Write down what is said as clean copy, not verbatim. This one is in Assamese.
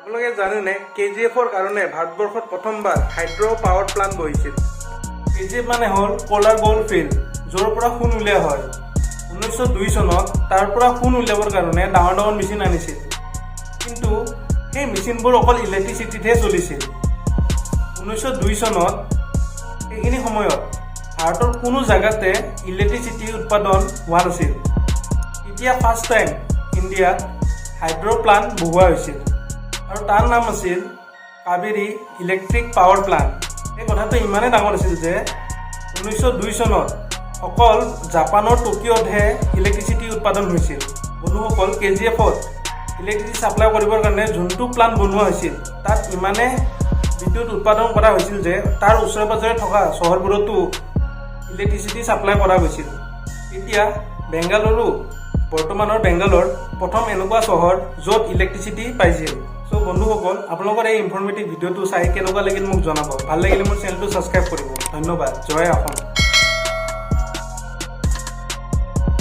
আপোনালোকে জানেনে, কেজিএফৰ কাৰণে ভাৰতবৰ্ষত প্ৰথমবাৰ হাইড্ৰ' পাৱাৰ প্লাণ্ট বহিছিল? কেজিএফ মানে হ'ল কোলাৰ গ'ল্ড ফিল্ড, য'ৰ পৰা সোণ উলিওৱা হয়। 1902 চনত তাৰ পৰা সোণ উলিয়াবৰ কাৰণে ডাঙৰ ডাঙৰ মেচিন আনিছিল। কিন্তু সেই মেচিনবোৰ অকল ইলেক্ট্ৰিচিটিতহে চলিছিল। 1902 চনত সেইখিনি সময়ত ভাৰতৰ কোনো জেগাতে ইলেক্ট্ৰিচিটি উৎপাদন হোৱা নাছিল। তেতিয়া ফাৰ্ষ্ট টাইম ইণ্ডিয়াত হাইড্ৰ' প্লাণ্ট বহুৱা হৈছিল আৰু তাৰ নাম আছিল কাবেৰী ইলেক্ট্ৰিক পাৱাৰ প্লাণ্ট। এই কথাটো ইমানেই ডাঙৰ আছিল যে 1902 চনত অকল জাপানৰ টকিঅ'তহে ইলেক্ট্ৰিচিটি উৎপাদন হৈছিল। বন্ধুসকল, কেজিএফত ইলেক্ট্ৰিচিটি ছাপ্লাই কৰিবৰ কাৰণে যোনটো প্লাণ্ট বনোৱা হৈছিল, তাত ইমানে বিদ্যুৎ উৎপাদন কৰা হৈছিল যে তাৰ ওচৰে পাজৰে থকা চহৰবোৰতো ইলেক্ট্ৰিচিটি ছাপ্লাই কৰা গৈছিল। এতিয়া বেংগালুৰু, বৰ্তমানৰ বেংগালোৰ, প্ৰথম এনেকুৱা চহৰ য'ত ইলেক্ট্ৰিচিটি পাইছিল। চ' বন্ধুসকল, আপোনালোকৰ এই ইনফৰ্মেটিভ ভিডিঅ'টো চাই কেনেকুৱা লাগিল মোক জনাব। ভাল লাগিলে মোৰ চেনেলটো ছাবস্ক্ৰাইব কৰিব। ধন্যবাদ। জয় অসম।